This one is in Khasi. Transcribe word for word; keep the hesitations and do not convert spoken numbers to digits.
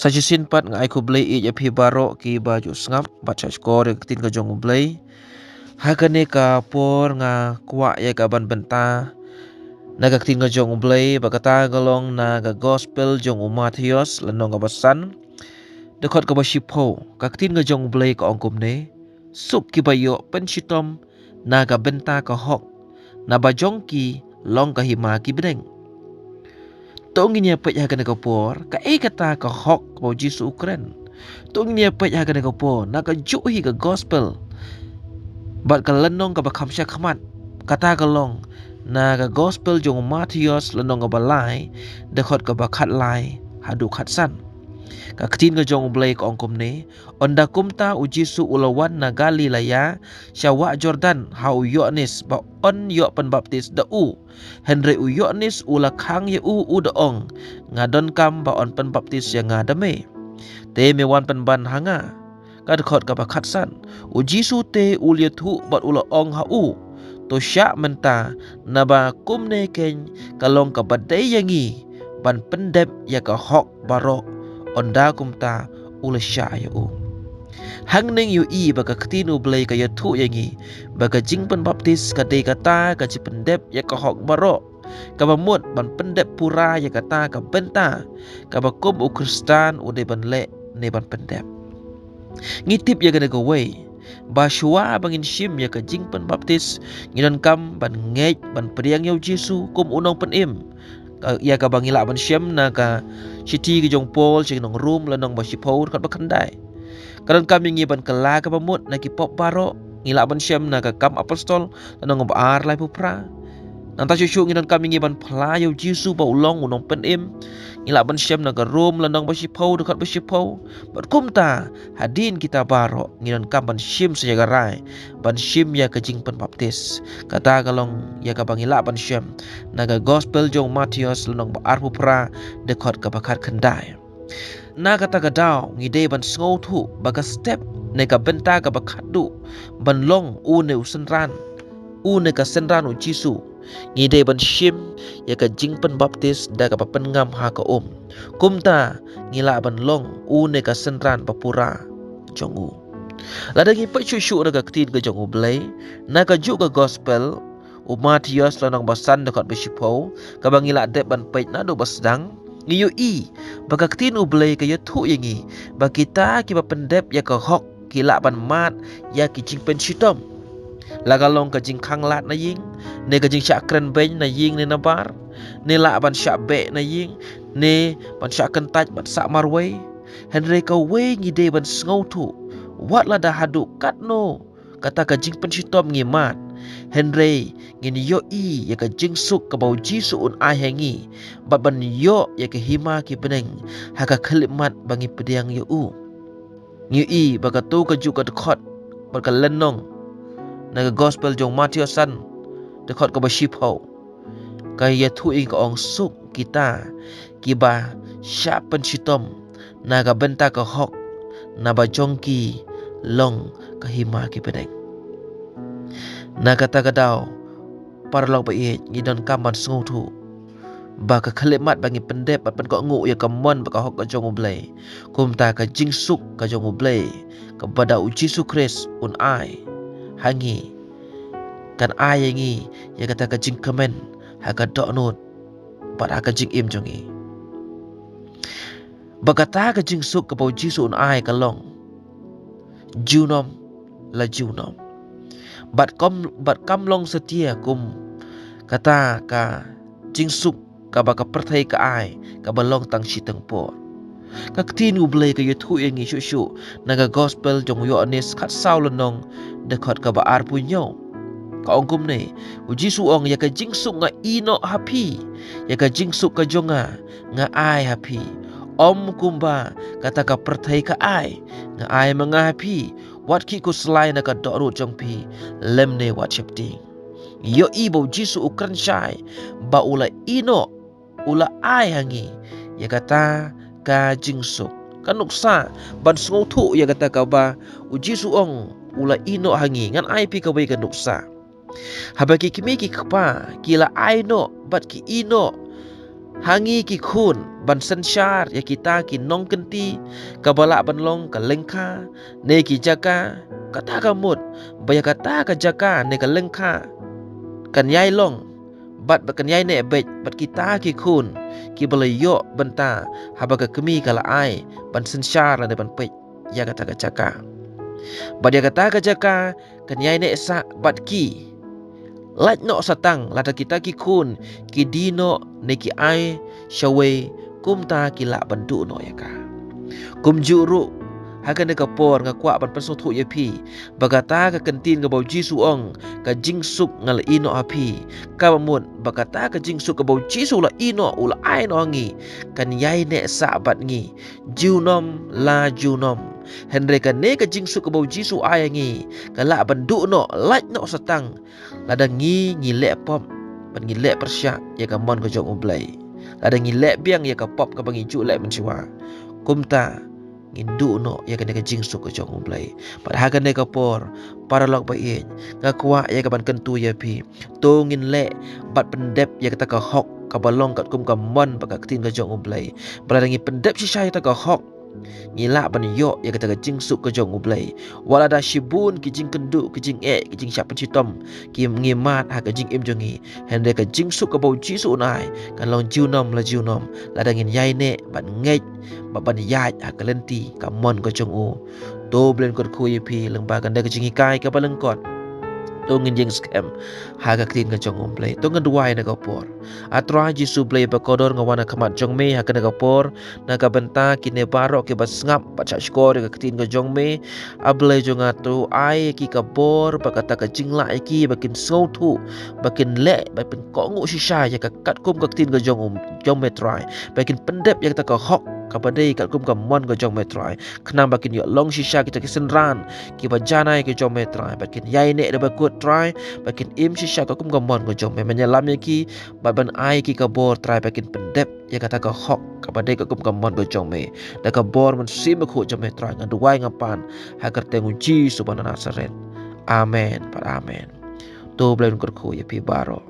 Sa shisien pat nga ai khublei ïa phi baroh kiba ju sngap bad sngap skhor ïa ka ktien ka jong U Blei. Ha kane ka por nga kwah ïa ka ban bynta na ka ktien ka jong U Blei, ba kata ka long na ka gospel jong u Mathaios, lynnong kaba san, dkhot kaba shiphew. Ka ktien ka jong U Blei ka ong kumne: Suk kiba ïoh pynshitom na ka bynta ka hok, naba jong ki long ka hima ki bneng. To ngin ïa peit ha kane ka por kaei kata ka hok kaba U Jisu u kren. To ngin ïa peit ha kane ka por na kajuh hi ka gospel bad ka lynnong kaba kham sha khmat. Kata ka long na ka gospel jong u Mathaios, lynnong kaba lai, dkhot kaba khatlai haduh khatsan. Ka ktien ka jong U Blei ka ong kumne: Ynda kumta U Jisu u la wan na Galilea sha wah Jordan ha u Ïoannis, ba yn ïoh pynbaptis da u. Hynrei u Ïoannis u la khang ïa u, u da ong: Nga donkam ba yn pynbaptis ïa nga da me, te me wan pynban ha nga? Ka dkhot kaba khatsan. U Jisu te u la ïathuh bad u la ong ha u: To shah mynta, naba kumne keiñ ka long kaba dei ïa ngi ban pyndep ïa ka hok baroh. Ynda kumta u la shah ïa u. Hangne ngi ïohi ba ka ktien U Blei ka ïathuh ïa ngi ba ka jingpynbaptis ka dei kata ka jingpyndep ïa ka hok baroh, kaba mut ban pyndep pura ïa kata ka bynta kaba kum u Khristan u dei ban leh ne ban pyndep. Ngi tip ïa kane kawei, ba shuwa ba ngin shim ïa ka jingpynbaptis, ngi donkam ban ngeit ban pdiang ïa U Jisu kum u Nongpynim. Ka, ïa kaba ngi lah ban shem na ka shithi ka jong u Paul sha ki nong Rom, lynnong ba shiphew, dkhot ba khyndai. Ka donkam ïa ngi ban kylla kaba mut na ki pop baroh. Ngi lah ban shem na ka Kam Apostol, lynnong ba ar, laiphew phra. Nangta shuh shuh ngi donkam ïa ngi ban phla ïa U Jisu ba u long u Nongpynim. Ngi lah ban shem na ka Rom, lynnong ba shiphew, dkhot ba shiphew. Bad kumta, hadien kita baroh ngi donkam ban shim sa ïa ka rai ban shim ïa ka jingpynbaptis. Kata ka long ïa kaba ngi lah ban shem na ka gospel jong u Mathaios, lynnong ba arphew phra, dkhot kaba khatkhyndai. Na kata ka daw ngi dei ban sngewthuh ba ka step ne ka bynta kaba khatduh ban long une u synran, une ka synran U Jisu, ngi dei ban shim ïa ka jingpynbaptis da kaba pynngam ha ka um. Kumta ngi lah ban long une ka synran bapura jong u. Lada ngi peit shuh shuh na ka ktien ka jong U Blei, na kajuh ka gospel u Mathaios, lynnong ba san, dkhot ba shiphew, kaba ngi lah dep ban peit naduh ba sdang, ngi ïohi ba ka ktien U Blei ka ïathuh ïa ngi ba kita kiba pyndep ïa ka hok ki lah ban mad ïa ki jingpynshitom. La ka long ka jingkhang lad na ïing, ne ka jingshah kren beiñ na ïing ne na bar, ne lah ban shah beh na ïing, ne ban shah kyntait bad sah marwei. Hynrei kawei ngi dei ban sngewthuh, wat lada haduh katno kata ka jingpynshitom ngi mad, hynrei ngin ïohi ïa ka jingsuk kaba U Jisu un ai ha ngi, bad ban ïoh ïa ka hima ki bneng ha ka khyllipmat ba ngi pdiang ïa u. Ngi ïohi ba kato kajuh ka dkhot bad ka lynnong na ka gospel jong u Mathaios san, dkhot kaba shiphew, ka ïathuh ïa ngi, ka ong: Suk kita kiba shah pynshitom na ka bynta ka hok, naba jong ki long ka hima ki bneng. Na kata ka daw, paralok ba ïeit, ngi donkam ban sngewthuh ba ka khyllipmat ba ngi pyndep bad pynkohnguh ïa ka mon bad ka hok ka jong U Blei, kumta ka jingsuk ka jong U Blei kaba da U Jisu Khrist un ai ha ngi, kan ai ïa ngi ïa kata ka jingkmen ha ka dohnud bad ha ka jingim jong ngi. Ba kata ka jingsuk kaba U Jisu un ai ka long junom la junom, bad kam, bad kam long satia kum kata ka jingsuk kaba ka pyrthei ka ai, kaba long tang shiteng por. Ka ktien U Blei ka ïathuh ïa ngi shuh shuh na ka gospel jong u Ïoannis khatsaw lynnong, dkhot kaba arphew hynñiew. Ka ong kumne: U Jisu u ong, ïa ka jingsuk nga ïehnoh ha phi, ïa ka jingsuk ka jong nga nga ai ha phi. Ym kumba kata ka pyrthei ka ai, nga ai ma nga ha phi. Wat khih khuslai na ka dohnud jong phi, lymne wat sheptieng. Ïohi ba U Jisu u kren shai ba u la ïehnoh, u la ai ha ngi ïa kata ka jingsuk. Ka nuksa ban sngewthuh ïa kata kaba U Jisu u ong u la ïehnoh ha ngi, ngan ai phi kawei ka nuksa. Haba ki kmie ki kpa ki la ai noh bad ki ïehnoh Ha ngi ki khun ban synshar ïa kita ki nongkynti kaba lah ban long ka lyngkha ne ki jaka, kata ka mut ba ïa kata ka jaka ne ka lyngkha kan ïai long bad ba kan ïai neh beit bad kita ki khun kiba la ïoh bynta haba ka kmie ka la ai ban synshar lane ban peit ïa kata ka jaka. Bad ïa kata ka jaka kan ïai neh sah bad ki. Lait noh satang lada kita ki khun ki die noh ne ki ai shawei, kumta ki lah ban duh noh ïa ka. Kumjuh ruh, ha kane ka por nga kwah ban pynsngewthuh ïa phi ba kata ka kyntien kaba u Jisu u ong, ka jingsuk nga la ïeh noh ha phi, kaba mut ba kata ka jingsuk kaba u Jisu u la ïeh noh, u la ai noh ha ngi, kan ïai neh sah bad ngi junom la junom. Hynrei kane ka jingsuk kaba u Jisu u ai ha ngi ka lah ban duh noh, lait noh satang lada ngi, ngi leh pop bad ngi leh pyrshah ïa ka mon ka jong U Blei. Lada ngi leh biang ïa ka pop kaba ngi ju leh mynshuwa, kumta ngin duh noh ïa kane ka jingsuk ka jong U Blei. Bad ha kane ka por, paralok ba ïeit, nga kwah ïa ka ban kyntu ïa phi, to ngin leh bad pyndep ïa kata ka hok kaba long katkum ka mon bad ka ktien ka jong U Blei. Ba lada ngi pyndep shisha ïa kata ka hok, ngi lah ban ïoh ïa kata ka jingsuk ka jong U Blei. Wat lada shibun ki jingkynduh, ki jingeh, ki jingshah pynshitom ki, ngi mad ha ka jingim jong ngi, hynrei ka jingsuk kaba u Jisu un ai kan long junom la junom lada ngin ïai neh bad ngeit bad ban ïaid ha ka lynti ka mon ka jong u. To U Blei un kyrkhu ïa phi lyngba kane ka jinghikai kaba lyngkot. To ngin ïeng skhem ha ka ktien ka jong U Blei. To ngin duwai na ka por. A Trai Jisu Blei ba kordor, nga wan ha khmat jong me ha kane ka por na ka bynta kine baroh kiba sngap bad shah shkor ïa ka ktien ka jong me. A Blei jong nga, to ai ki ka bor bad kata ka jinglah ïa ki ba kin sngewthuh, ba kin leh, ba kin kohnguh shisha ïa ka katkum ka ktien ka jong u, jong me Trai, ba kin pyndep ïa kata ka hok kaba dei katkum ka mon ka jong me Trai, khnang ba kin ïoh long shisha kita ki synran kiba janai ka jong me Trai, ba kin ïai neh da ba kut Trai, ba kin im shisha katkum ka mon ka jong me. Men ïalam ïa ki bad ban ai ki ka bor Trai ba kin pyndep ïa kata ka hok kaba dei katkum ka mon ka jong me. Da ka bor Mynsiem Bakhuid jong me Trai nga duwai nga pan ha ka kyrteng u Jisu ba na Nasaret. Amen bad amen. To U Blei un kyrkhu ïa phi baroh.